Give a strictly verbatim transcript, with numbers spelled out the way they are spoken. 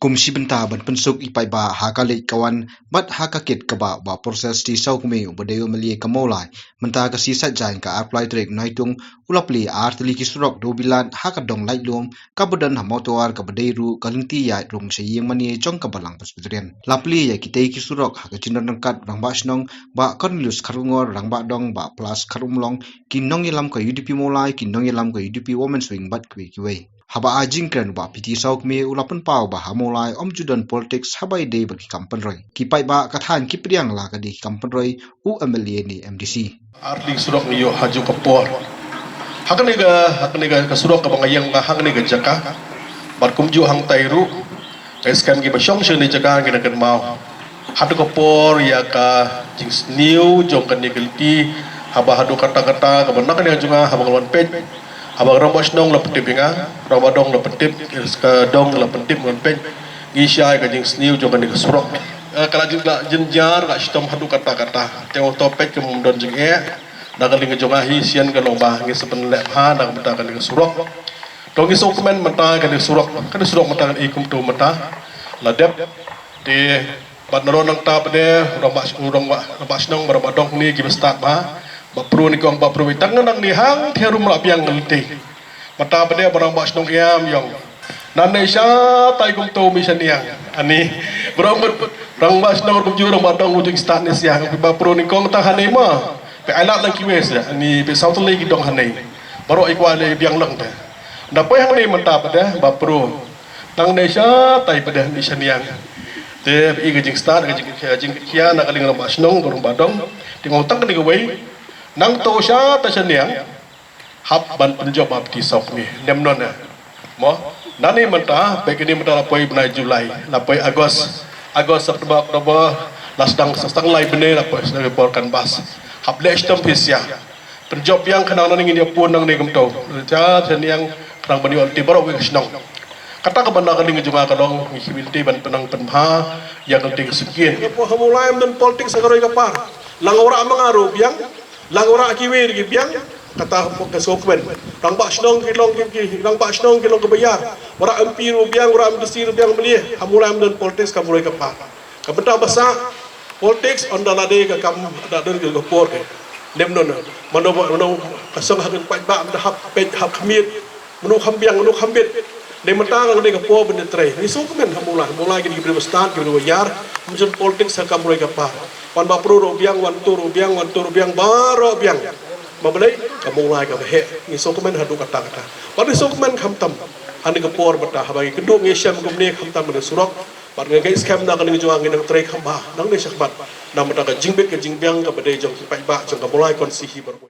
Kum shi bynta ban pynsuk i paidbah ha ka leit ka wan bad ha ka kit kaba ba process ti saw kmie uba dei u M L A ka Mawlai, mynta ka sngi Saitjaiñ ka arphew lai tarik Naitung u la plie ar tylli ki surok dewbilat ha ka dong Laitlum kaba don ha Mawtawar kaba dei ruh ka lynti ïaid rung sha ïing mane jong ka Balang Presbyterian. La plie ïa kitei ki surok ha ka jingdon ryngkat rangbah shnong Bah Cornelius Kharkongor, rangbah dong Bah Plas Kharumlong, ki nongïalam ka U D P Mawlai, ki nongïalam ka U D P Women's Wing bad kiwei kiwei. Haba ai jingkren u Bah P T Sawkmie u la pynpaw ba ha Mawlai ym ju don politics haba ïadei bad ki kam pynroi. Ki paidbah ka thaiñ ki pdiang la ka dei ki kam pynroi u M L A ne M D C. Ar tylli surok ngi ïoh ha kajuh ka por. Ha kane ka, ha kane ka, ka surok kaba nga ïeng ha kane ka jaka. Bad kumjuh hangtai ruh. Ka skhem kiba shong sha kane ka jaka ngi dang kynmaw. Haduh ka por ïa ka jingsniew jong kane ka lynti, haba haduh katta katta kaba na kane ka jong nga haba nga wan peit. Haba ka rangbah shnong la pyntip ïa nga, rangbah dong la pyntip, ka dong la pyntip ngan peit. Ngi shai ka jingsniew jong kane ka surok. Eh, ka la jin-, la jynjar ka shitom haduh katta katta. Te ong to peit ka mum don jingeh. Na ka liang ka jong nga hi sien ka long ba ngi sa pynleh bha na ka bynta kane ka surok. To ngi sngewkmen mynta kane ka surok, kane ka surok mynta kane i kumto mynta la dep. Te bad na nangta pat de, rangbah, rangbah, rangbah shnong, rangbah dong kine kiba stad bha. Ba pru ni kong, ba pru tang nang ni hang thiarum la biang ngi lynti. Mynta pat de ba rangbah shnong ïam ïong. Nangne shatai kumto mi shaniang. Ani, ba rangbah, rangbah shnong kumjuh rangbah dong kumjuh ki stad ne sia, ba pru ni kong tang hangne ma. Phi ai lad lang kiwei sia, ani phi saw tylli ki dong hangne. Baroh i kwah leh biang lang te. Nda poi hangne mynta pat de, ba pru. Nangne shatai pat de mi shaniang. Te i ka jingstad, ka jing, ka jingkhia na ka liang rangbah shnong, rangbah dong. Te nga ong tang kane kawei. Nangto shatai shaniang. Hap ban pynjop ha phi sawkmie. Ym don eh. Mo, nangne mynta, peit kane mynta la poi bnai July, la poi August, August, September, October, la sdang, sdang lai bnai la poi, sdang por canvass. Hap leh shitom phi sia. Pynjop biang khnang nangne ngin ïa pun nangne kumto. Shatai shaniang khnang ban ïoh lynti baroh kawei ka shnong. Kata kaba na ka liang jong nga ka long, ngi khmih lynti ban pynang pynbha ïa ka lynti ka sngewsih. Ka por ha Mawlai ym don politics ha ka roi ka par. Lang u Rah ma nga ruh biang, lang u Rah kiwei ruh ki biang, kata ka sngewkmen. Rangbah shnong ki long ki, ki, rangbah shnong ki long kaba ïar. U Rah M P ruh biang, u Rah M D C ruh biang, mlien. Ha Mawlai ym don politics ka roi ka par. Ka bynta ba sah, politics ynda la dei ka kam da don ka por ke. Ym don. Mano, mano ka song ha ka paidbah ynda hap peit hap khmih. Mano kham biang, mano kham bit. Dei mynta ka dei ka por ban trei. Ngi sngewkmen ha Mawlai, Mawlai ki dei ki briew ba stad, ki briew ba ïar. Ym don politics ha ka roi ka par. Wan ba pru ruh biang, wan tu ruh biang, wan tu ruh biang, baroh biang. Ba balei ka Mawlai kaba heh. Ngi sngewkmen haduh katta katta. Bad ngi sngewkmen khamtam. Ha kane ka por mynta haba ngi kynduh ngi shem kumne khamtam ha kane ka surok. Bad nga ngeit skhem na kane ka jong nga ngi nang trei kham bha. Nangne shakhmat. Na ka bynta ka jingbit ka jingbiang kaba dei jong ki paidbah jong ka Mawlai constituency baroh.